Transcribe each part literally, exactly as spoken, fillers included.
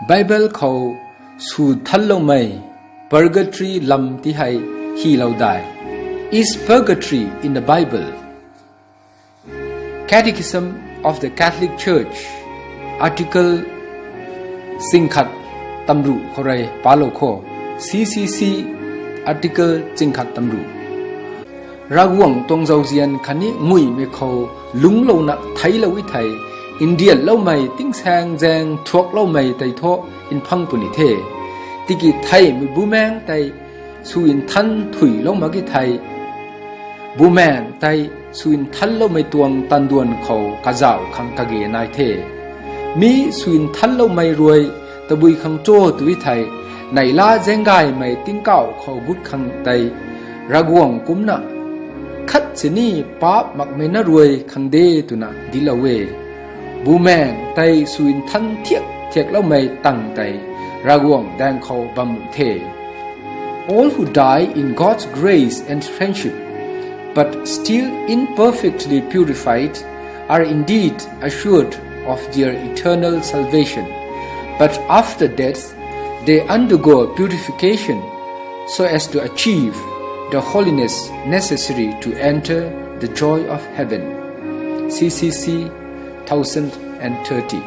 Bible khou sw thanloumei purgatory lam ti hei hylou dai? Is purgatory in the Bible? Catechism of the Catholic Church, article chingkhat tamruh khou rui palou kho. C C C, article chingkhat tamruh. Ravguangc tuang zauzian khatni nguihmei khou lungclouna theiclou e thei, ndianloumei tingsaengzaeng thuakloumei tei thu nphang puni the. Tiki theihmei bumaengc tei sw nthan thuilou mak e thei, bumaengc tei sw nthanloumei tuang tanduan khou kazauh khang kage nai the. Mi sw nthanloumei rui tabui khang cho tu e thei, neihla zaenggaymei tingkauh khou gut khang tei Ravguangc kumcna khat sini paap makmei na rui khang de twna dinclou e. Bumaengc tei sw nthan thiak thiakloumei tang tei Ravguangc daeng khou bam nuh the. All who die in God's grace and friendship, but still imperfectly purified, are indeed assured of their eternal salvation. But after death, they undergo purification so as to achieve the holiness necessary to enter the joy of heaven. C C C thousand and thirty.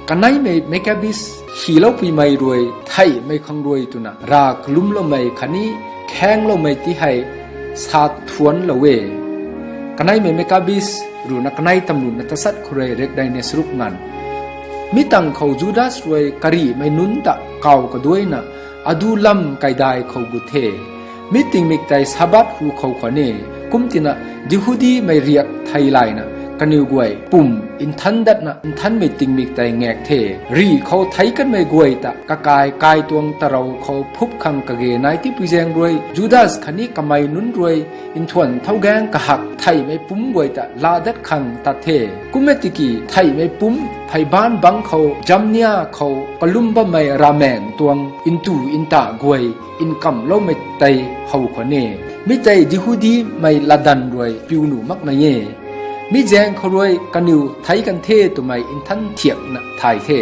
Kaneimei Maccabees hyloupui mei rui theihmei khang rui twna rav kalumloumei khatni khaengloumei ti hei sa thuanlou e. Kaneimei Maccabees ruhna kanei tamruhna tasat khou rui rekdei ne saruk nganv. Mi tang khou Judas rui karihmei nunc ta kaw kaduaina adu lam kaidai khou gut the. Mi tingmik tei Sabbath hu khou khwan e. Kumtina Jihudimei riak theilayna kaniw guay pum nthan datna nthanmei tingmik tei ngaek the. Rih khou theic kanmei guay ta kakai kai tuang tarou khou phup khang kage nai tipui zaeng rui Judas khatni kamei nunc rui nthuan thau gaeng kahak theihmei pumc guay ta laa dat khang tat the. Kum e tiki theihmei pumc pheybaanc bangc khou Jamnia khou kalum bammei ravmaengc tuang ntu nta guay nkamloumei tei how khwan e. Mi tei Jihudimei latdanv rui piu nuh makmei e. Mi zaeng khou rui kaniw theic kan the twmei nthan thiakna thay the.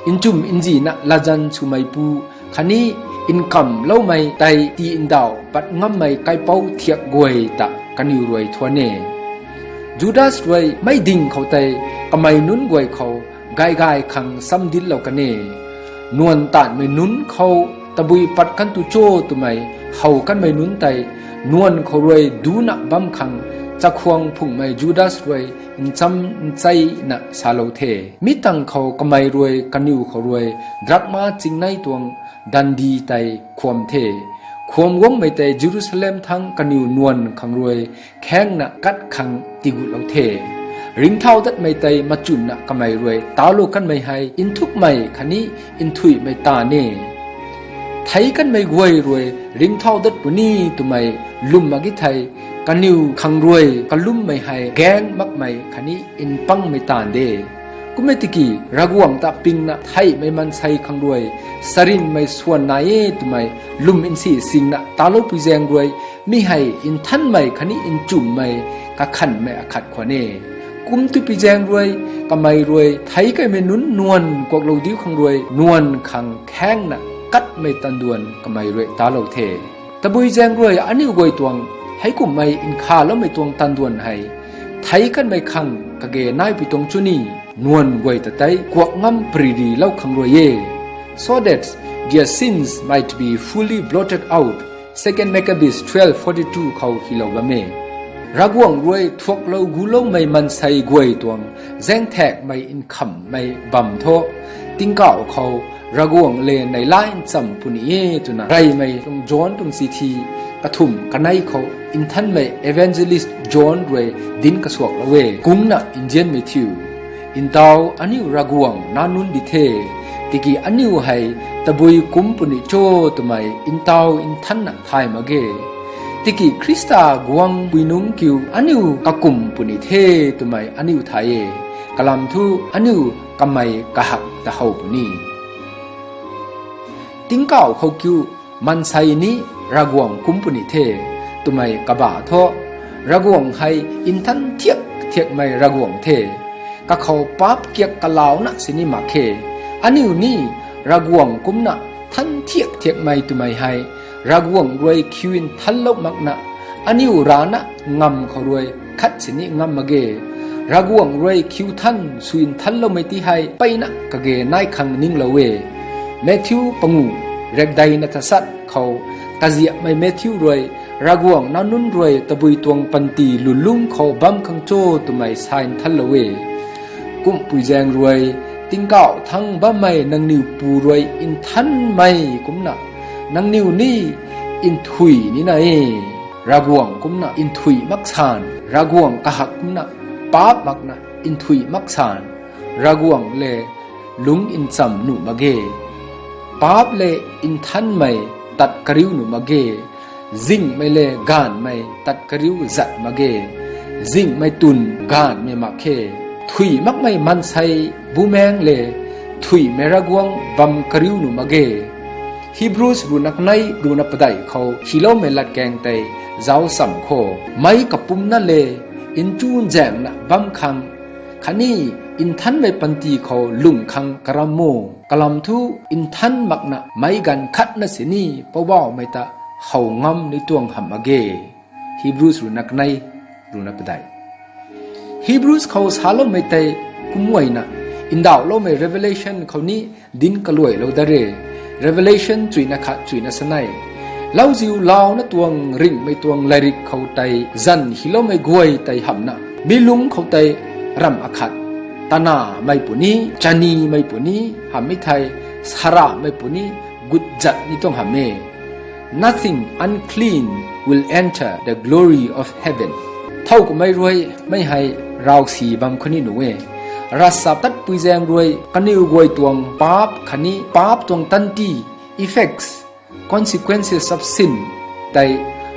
Nchumh nzihna latzan swmeipu khatni nkamloumei tei tii ndauh pat ngammei kaipouc thiak guay ta kaniw rui thuan e. Judas rui meic ding khou tei kamei nunc guay khou gay gay khang samdinclou kan e. Nuan taanhmei nunc khou tabui pat kan tu cho twmei how kanmei nunc tei nuan khou rui ducna bam khang chakhwang phunghmei Judas rui ncham ncheina salou the. Mi tang khou kamei rui kaniw khou rui drakma chingnei tuang dandi tei khwam the. Khwam guangmei tei Jerusalem thangc kaniw nuan khang rui khaengna kat khang tigutlou the. Ringcthau datmei tei machwnna kamei rui talou kanmei hei nthukmei khatni nthuihmei taanv e. Theic kanmei guay rui ringcthau dat puni twmei lwm mak e thei, kaniw khang rui kalummei hei gaeng makmei khatni npangmei taanv de. Kum e tiki Ravguangc ta pingna theihmei maansei khang rui sarinmei swan nai e twmei lwm nsi singna taloupui zaeng rui mi hei nthanmei khatni nchumhmei kakhanhmei akhat khwan e. Kum twpui zaeng rui kamei rui theic kaimei nunc nuan kuaklou diu khang rui nuan khang khaengna katmei tanduan kamei rui talou the. Tabui zaeng rui aniu guay tuang heikumhmei nkhaloumei tuang tanduan hei theic kanmei khang kage naipui tuang chuni nuan guay ta tei kuak ngam pririlou khang rui e, so that their sins might be fully blotted out, Second Maccabees twelve forty-two khou hylou bam e. Ravguangc rui thuaklou guloumei maansei guay tuang zaengthakmei nkhamhmei bam thu tingkauh khou Ravguangc le neihla ncham puni e twna reymei tuang John tuang chithi kathumh kanei khou nthanmei evangelist John rui dinc kasuaklou e. Kungna nzianmei thiu, Ntau aniu Ravguangc nac nunc di the, tiki aniu hei tabui kumc puni cho twmei ntau nthanna thay mak ge. Tiki Khrista guang pui nungc kiu aniu kakumh puni the twmei aniu thay e. Kalam thu aniu kamei kahak ta how puni. Tingkauh khou kiu maansei ni Ravguangc kumc puni the twmei kabah thu, Ravguangc hei nthan thiak thiakmei Ravguangc the. Kakhou paap kiak kalauna sini mak khe. Aniu ni Ravguangc kumcna than thiak thiakmei twmei hei, Ravguangc rui khiu nthanlou makna, aniu rana ngam khou rui khat sini ngam mak ge. Ravguangc rui khiu than sw nthanloumei ti hei mpeyna kage nai khang ninglou e. Matthew pangu, rekdeina tachat khou, kaziapmei Matthew rui, Ravguangc nac nunc rui tabui tuang panty lulungc khou bam khang cho twmei sa nthanlou e. Kumhpui zaeng rui, tingkauh thangc bammei nangniw Pu rui nthanmei kumcna, nangniw ni nthuih nina e. Ravguangc kumcna nthuih mak san, Ravguangc kahak kumcna paap makna nthuih mak san, Ravguangc le lungc ncham nuh mak ge. Paap le nthanmei tat kariu nuh mak ge. Zinghmei le gaanvmei tat kariu zat mak ge. Zinghmei twn gaanvmei mak khe. Thuih makmei maansei bumaengc le thuihmei Ravguangc bam kariu nuh mak ge. Hebrews ruhna kanei ruhna padeih khou hyloumei latkaeng tei zauc cham kho. Meic kapumcna le nchunzaenghna bam khang khatni nthanmei panty khou lungh khang karam o. Kalam thu nthan makna meic ganv khatna sini Poubauhmei ta how ngam ni tuang hamh mak ge. Hebrews ruhna kanei ruhna padeih. Hebrews khou saloumei tei kumcna, ndauhloumei Revelation khou ni dinc kaluailou dat re. Revelation chuyna khat chuyna sanei. Lauziu launa tuang ringhmei tuang lairik khou tei zan hyloumei guay tei hamhna, mi lungc khou tei ramh akhat, tanamei puni, chanimei puni, hamhmei thei, saramei puni, gutzat ni tuang hamh e. Nothing unclean will enter the glory of heaven. Thow kumhmei rui mei hei ravsi bam khou ni nuh e. Ravchaptatpui zaeng rui kaniw guay tuang paap khatni paap tuang tanti, effects, consequences of sin tei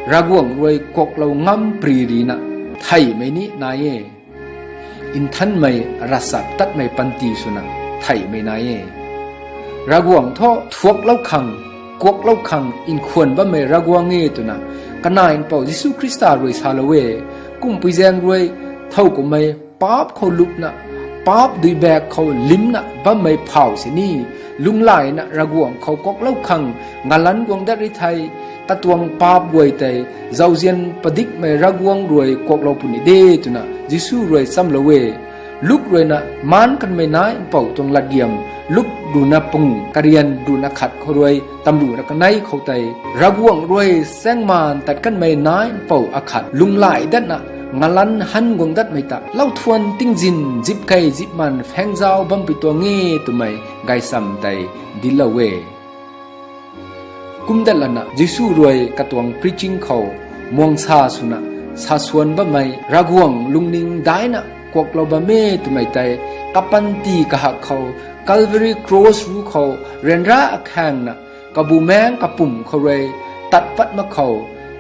Ravguangc rui kuaklou ngam pri rina theihmei ni nai e. Nthanmei ravchaptatmei panty swna theihmei nai e. Ravguangc thu thuaklou khang, kuaklou khang nkhwan bammei Ravguangc e twna Kanac Mpouh Jisu Khrista rui salou e. Kumhpui zaeng rui thow kumhmei paap khou lupna, paap duibak khou limna bammei phau sini, lunghlaina Ravguangc khou kuaklou khang ngalanc guang dat ri thei, katuang paap guay tei zauzian padikmei Ravguangc rui kuaklou puni de twna Jisu rui chamlou e. Luk ruina maan kanmei Nai Mpouh tuang latgiam, Luk ruhna pangu, karian ruhna khat khou rui tamruhna kanei khou tei, Ravguangc rui saengmaan tat kanmei Nai Mpouh akhat lunglai datna ngalanc han guang datmei ta lou thuan tingzin zipkei zipman phaengzau bampui tuang e twmei gaychamv tei dinclou e. Kumdat lana Jisu rui katuang preaching khou muangsa swna sasuan bammei Ravguangc lungning daina kuaklou bam e twmei tei, kapanty kahak khou Calvary Cross ru khou ryanra akhaengna kabumaengc kapumc khou rui tat pat mak khou,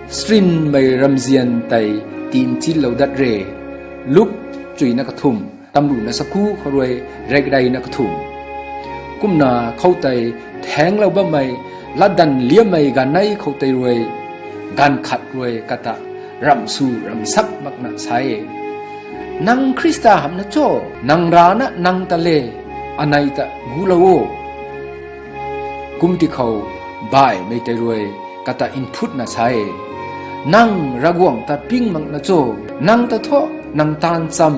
srinmei ramzian tei tinchinlou dat re. Luk chuyna kathumh, tamruhna saku khou rui rekreina kathumh. Kumna khoutei thaenglou bammei latdanv liammei ganei khoutei rui, ganv khat rui kata ramhsw ramhsak makna sa e, Nang Khrista hamhna cho? Nang rana nang ta le, anei ta gulou o. Kumti khou baihmei tei rui kata nphutna sa e, Nang Ravguangc ta ping makna cho? Nang ta thu nang taanv cham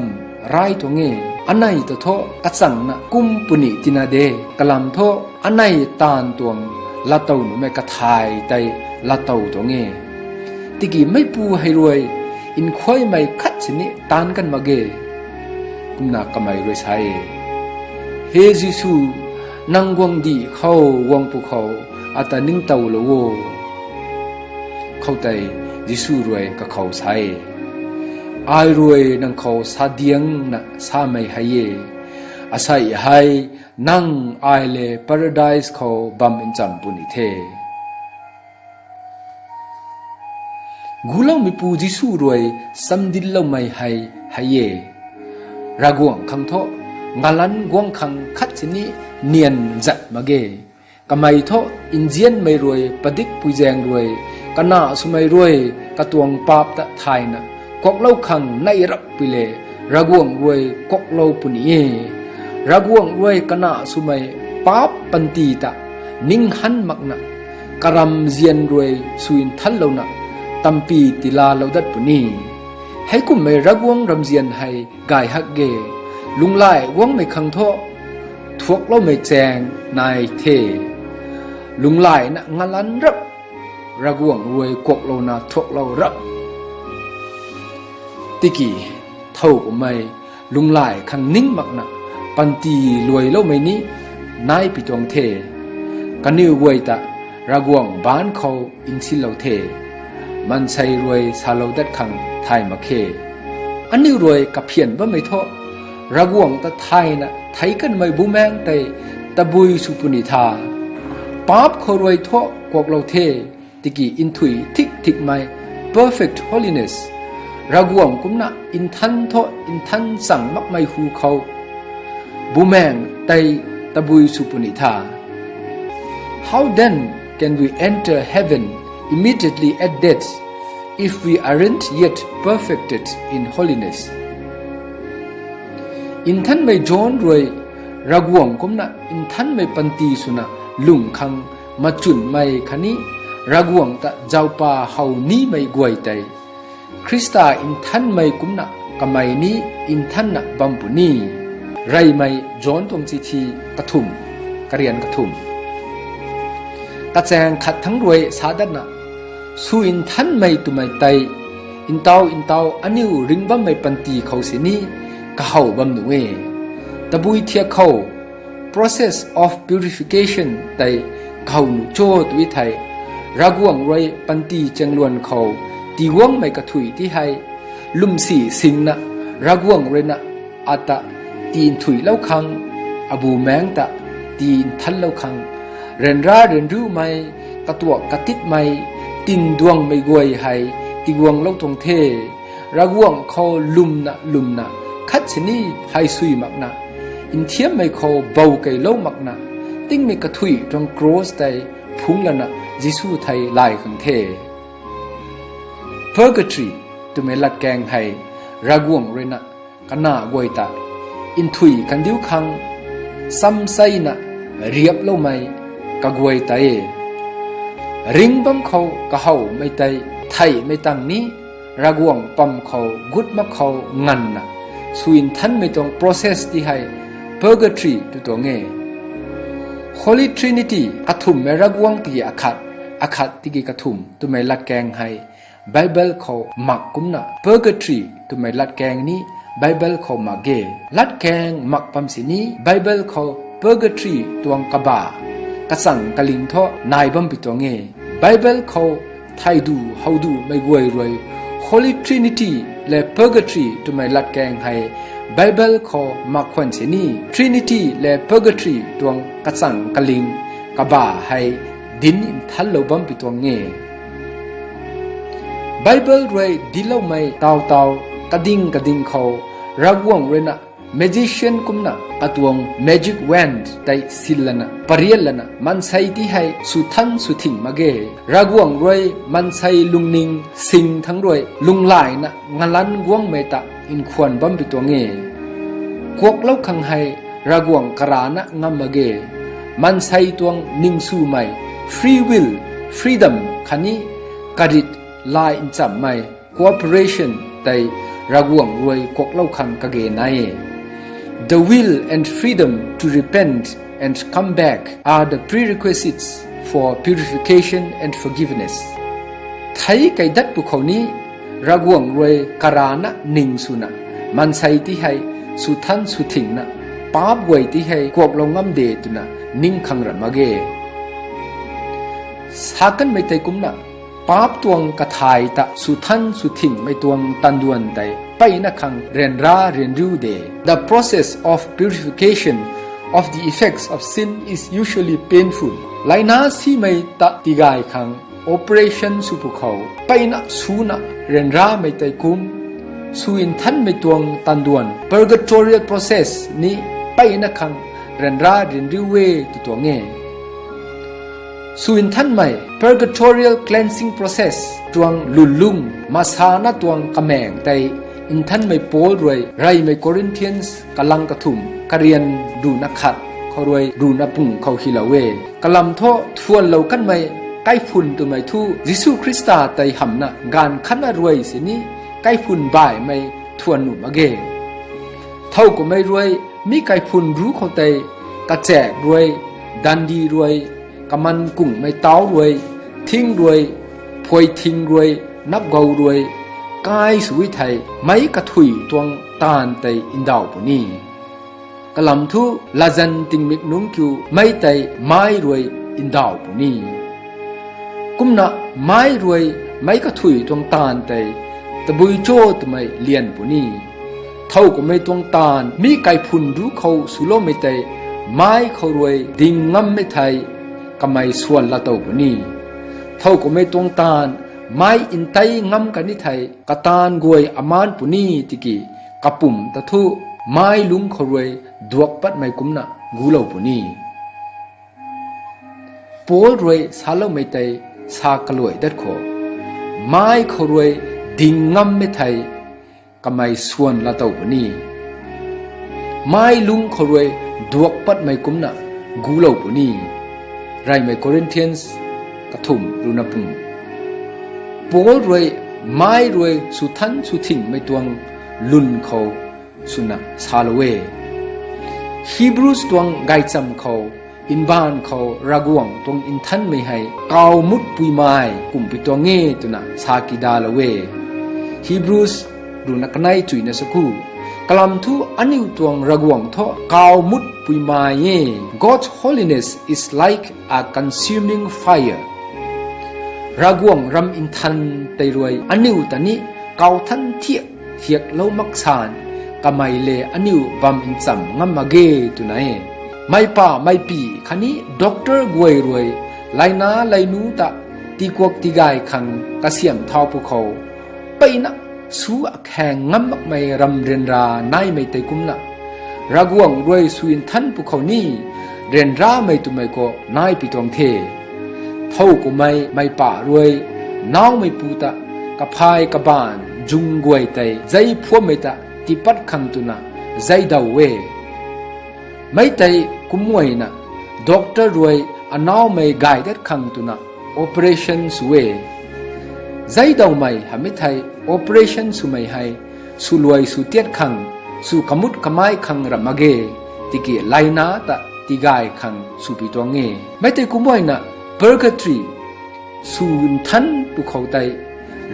rai tuang e. Anei ta thu kachangna kum puni tina de, kalam thu anei taanv tuang laatow nuhmei kathai tei laatow tuang e. Tiki meicpu hei rui nkhuaymei khat sini taanc kan mak ge. Kumna kamei rui sa e, He Jisu, nang guangcdic khou guang pwkhou ata ningtowlou o. Khoutei Jisu rui kakhou sa e, Ai rui nang khou sadiangna samei hei e, asei hei nang ai le Paradise khou bam ncham puni the. Guloumeipu Jisu rui chamdinloumei hei hei e, Ravguangc khang thu ngalanc guang khang khat sini nian zat mak ge. Kamei thu nzianmei rui padikpui zaeng rui, kanac swmei rui katuang paap ta thayna kuaklou khang nei rapui le, Ravguangc rui kuaklou puni e. Ravguangc rui kanac swmei paap panty ta ning han makna, karamzian rui sw nthanlouna, tampy tilalou dat puni. Heikummei Ravguangc ramzian hei gay hak ge, lunghlaic guangmei khang thu, thuakloumei chaeng nai the. Lunghlaicna ngalan rap, Ravguangc rui kuaklouna thuaklou rap. Tiki, thow kummei, lunghlaic khang ning makna, panty luailoumei ni nai pi tuang the. Kaniw guay ta, Ravguangc baanc khou nsilou the. Maansei rui salou dat khang thay mak khe. Aniu rui kaphian bammei thu, Ravguangc ta thayna theic kanmei Bumaengh tei tabui sw puni tha. Paap khou rui thu kuaklou the, tiki nthuih thik thikmei, perfect holiness, Ravguangc kumcna nthan thu nthan chang makmei hu khou, Bumaengh tei tabui sw puni tha. How then can we enter heaven immediately at death if we aren't yet perfected in holiness? Nthanmei John rui Ravguangc kumcna nthanmei panty swna lung khang machunmei khatni Ravguangc ta zaupa how nimei guay tei Khrista nthanmei kumcna kamei ni nthanna bam puni. Reymei John tuang chithi kathumh, karian kathumh, kachaeng khat thangc rui sa datna, sw nthanmei twmei tei, ntau ntau aniu ringbammei panty khou sini kahow bam nuh e. Tabui thiak khou, process of purification tei kahow nuh cho tw thei, Ravguangc rui panty chaengluan khou tiguangmei kathuic ti hei, lwmsi singna, Ravguangc ruina ata tinthuilou khang, abumaengc ta tinthanlou khang, ryanra ryanriumei, katuak katitmei, tinduangmei guay hei tiguanglou tuang the. Ravguangc khou lwmna lwmna, khat sini phay sui makna, nthiammei khou bou keylou makna, tingmei kathuic tuang cross tei phungc lana Jisu thei lay khang the. Purgatory twmei latkaeng hei Ravguangc ruina kana guay ta nthui kandiu khang samseina riaploumei kaguay tei e. Ring bam khou kahowmei tei theihmei tang ni Ravguangc pam khou gut mak khou nganvna sw nthanmei tuang process ti hei purgatory tw tuang e. Holy Trinity, kathumhmei Ravguangc tiki akhat, akhat tiki kathumh twmei latkaeng hei Bible khou mak kumna purgatory twmei latkaeng ni Bible khou mak ge. Latkaeng mak pam sini Bible khou purgatory tuang kaba kachang kaling thu nai bam pi tuang e. Bible khou thaydu howdumei guay rui Holy Trinity lev purgatory twmei latkaeng hei Bible khou mak khwan sini Trinity lev purgatory tuang kachang kaling kaba hei dinc nthanlou bam pi tuang e. Bible rui dincloumei taw taw kading kading khou Ravguangc ruina magician kumna katuang magic wand tei sin lana pariat lana maansei ti hei swthan swthing mak ge. Ravguangc rui maansei lungning sing thangc rui lunglaina ngalanc guangmei ta nkhwan bam pi tuang e. Kuaklou khang hei Ravguangc karana ngam mak ge. Maansei tuang ningswmei, free will, freedom khatni karit lay nchammei cooperation tei Ravguangc rui kuaklou khang kage nai e. The will and freedom to repent and come back are the prerequisites for purification and forgiveness. Thei kei dat pwkhou ni Ravguangc rui karana ning swna maansei ti hei swthan swthingna paap guay ti hei kuaklou ngam de twna ning khang ra mak ge. Sa kanmei tei kumna paap tuang kathay ta swthan swthingmei tuang tanduan tei mpeyna khang ryanra ryanriu de. The process of purification of the effects of sin is usually painful. Laina simei ta tigay khang operation sw pwkhou mpeyna suna ryanramei tei kum, sw nthanmei tuang tanduan purgatorial process ni mpeyna khang ryanra ryanriu e tw tuang e. Sw nthanmei purgatorial cleansing process tuang lwnlung masana tuang kamaeng tei nthanmei Paul rui reymei Corinthians kalang kathumh karian duna khat khou rui ruhna pung khou hylou e. Kalam thu thuanlou kanmei kaiphun twmei thu Jisu Khrista tei hamhna gaanv khatna rui sini kaiphun baihmei thuan nuh mak ge. Thow kumhmei rui mi kaiphun ruc khou tei kachaekc rui, dandi rui, kaman kunghmei tauc rui, thing rui, phuai thing rui, napgou rui, kai sw e thei meic kathuic tuang taanv tei ndauh puni. Kalam thu latzan tingmik nungc kiu meic tei meic rui ndauh puni. Kumna meic rui meic kathuic tuang taanv tei tabui cho twmei lian puni. Thow kumhmei tuang taanv mi kaiphun ruc khou swloumei tei meic khou rui ding ngammei thei kamei swan laatow puni. Thow kumhmei tuang taanv meic ntei ngam kan e thei kataanv guay amaan puni tiki kapumc ta thu meic lungc khou rui duak patmei kumcna gulou puni. Paul rui saloumei tei sa kaluai dat khou, meic khou rui ding ngammei thei kamei swan laatow puni. Meic lungc khou rui duak patmei kumcna gulou puni. Reymei Corinthians kathumh ruhna pung. Paul rui meic rui swthan swthingmei tuang lwn khou swna salou e. Hebrews tuang gaychamv khou, mbaanv khou Ravguangc tuang nthanmei hei kaw mutpui mai kumhpui tuang e twna sa kidalou e. Hebrews ruhna kanei chuyna saku. Kalam thu aniu tuang Ravguangc thu kaw mutpui mai e. God's holiness is like a consuming fire. Ravguangc ram nthan tei rui aniu ta ni kaw than thiak thiaklou mak san, kamei le aniu bam ncham ngam mak ge twna e. Meipa meipy khatni doctor guay rui laina leinu ta tikuak tigay khang kasiamh thau pwkhou, mpeyna su akhaeng ngam makmei ram ryanra naimei tei kumcna, Ravguangc rui sw nthan pwkhou ni ryanramei twmei khou nai pi tuang the. Thow kumhmei meipy rui naumeipu ta kaphay kabaanv zung guay tei zei phuammei ta tiipat khang twna zeidaw e. Mi tei kumhmei na doctor rui anaumei gay dat khang twna operation sw e. Zeidawmei hamhmei thei operation swmei hei swluai sw tiat khang, sw kamut kamai khang ram mak ge, tiki laina ta tigay khang sw pi tuang e. Mi tei kumhmei na purgatory sw nthan pwkhou tei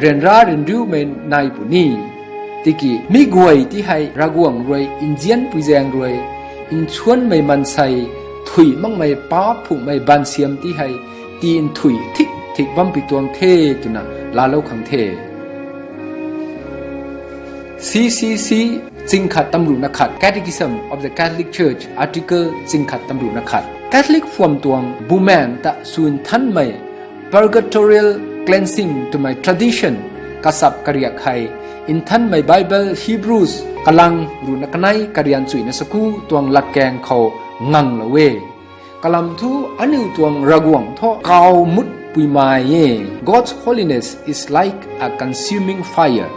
ryanra ryanriumei nai puni. Tiki mi guay ti hei Ravguangc rui nzianpui zaeng rui nsuanmei maansei thuy makmei paap phungmei baansiam ti hei tii nthuih thik thik bam pi tuang the twna laalou khang the. C C C chingkhat tamruhna khat, Catechism of the Catholic Church, article chingkhat tamruhna khat. Catholic phuam tuang bumaengh ta sw nthanmei purgatorial cleansing twmei tradition kachap kariak hei nthanmei Bible Hebrews kalang ruhna kanei karian chuyna saku tuang latkaeng khou nganglou e. Kalam thu aniu tuang Ravguangc thu kaw mutpui mai e. God's holiness is like a consuming fire.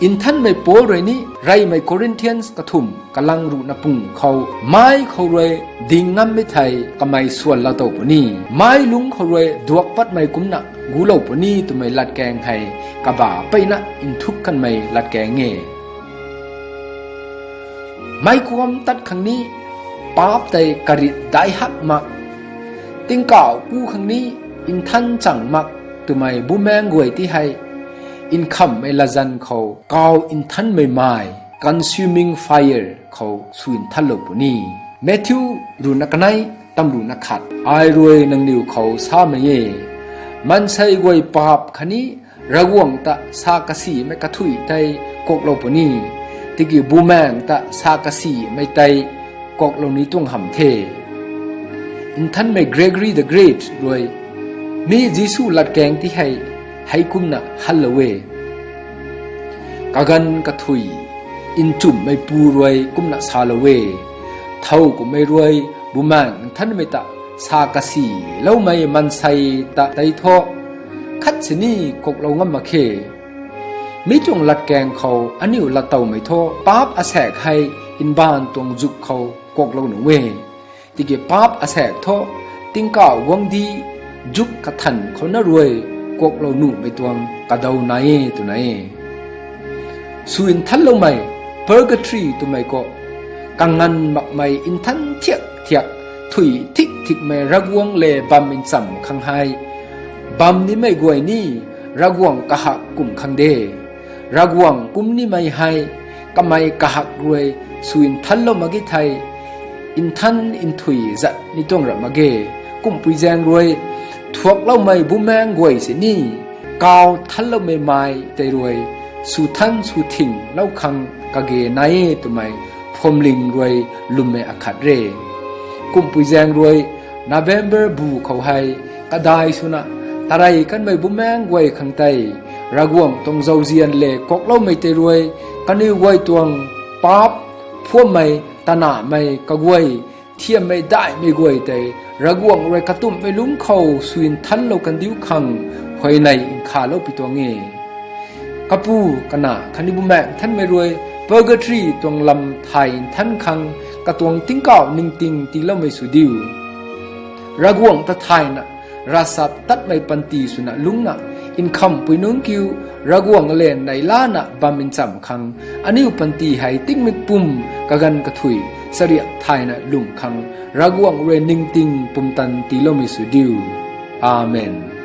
Nthanmei Paul rui ni Reymei Corinthians kathumh kalang ruhna pung khou, mei khou rui ding ngammei thei kamei swan laatow puni. Mei lungc khou rui duak patmei kumcna gulou puni twmei latkaeng hei kaba mpeyna nthuk kanmei latkaeng e. Meic kuam tat khang ni paap tei karit dai hak mak, tingkauh ku khang ni nthan chang mak twmei bumaengh guay ti hei nkhamhmei latzan khou kaw nthanmei mei, consuming fire khou sw nthanlou puni. Matthew ruhna kanei tamruhna khat, ai rui nangniw khou samei e, maansei guay paap khatni Ravguangc ta sa kasimei kathuih tei kuaklou puni, tiki bumaengh ta sa kasimei tei kuaklou ni tuang hamh the. Nthanmei Gregory the Great rui mi Jisu latkaeng ti hei heikumna hanlou e. Kaganv kathuih nchumhmeipu rui kumna salou e, thow kumhmei rui bumaengh nthanmei ta sa kasiloumei maansei ta tei thu khat sini kuaklou ngam mak khe. Mi tuang latkaeng khou aniu lattowmei thu paap asaekc hei mbaanv tuang zuk khou kuaklou nuh e. tiki paap asaekc thu tingkauh guangcdic zuk kathan khou na rui kuaklou nuhmei tuang kadaw nai e twna e. Sw nthanloumei, purgatory twmei khou, kanganv makmei nthan thiak thiak, thuy thik thikmei Ravguangc le bam nchamc khang hei, bam nimei guay ni Ravguangc kahak kum khang de. Ravguangc kum nimei hei, kamei kahak rui sw nthanlou mak ge thei, nthan nthuy zat ni tuang rap mak ge. Kumpui zaeng rui thuakloumei bumaengc guay sini, kaw thanloumei mai tei rui sw than sw thinglou khang kage nai e twmei phuamling rui lwmmei akhat re. Kumpui zaeng rui November bu khou hei, kadai swna tarey kanmei bumaengc guay khang tei, Ravguangc tuang zauzian le kuakloumei tei rui, kaniw guay tuang paap, phuammei, tanahmei kaguay, thiammei daihmei guay tei, Ravguangc rui katumhmei lungc khou sw nthanlou kandiu khang, huayney nkhavlou pi tuang e. Kapu, Kanac khatni Bumaengh Nthanmei rui, purgatory tuang lam thay nthan khang, katuang tingkauh ningting tiiloumei sw diu. Ravguangc ta thayna, ravsap tatmei panty swna lungcna, nkhamhpui nunc kiu, Ravguangc le neihlana bam nchamc khang, aniu panty hei tingmik pum, kaganv kathuic, chariak thayna lwm khang, Ravguangc rui ningting pumtan tiiloumei sw diu. Amen.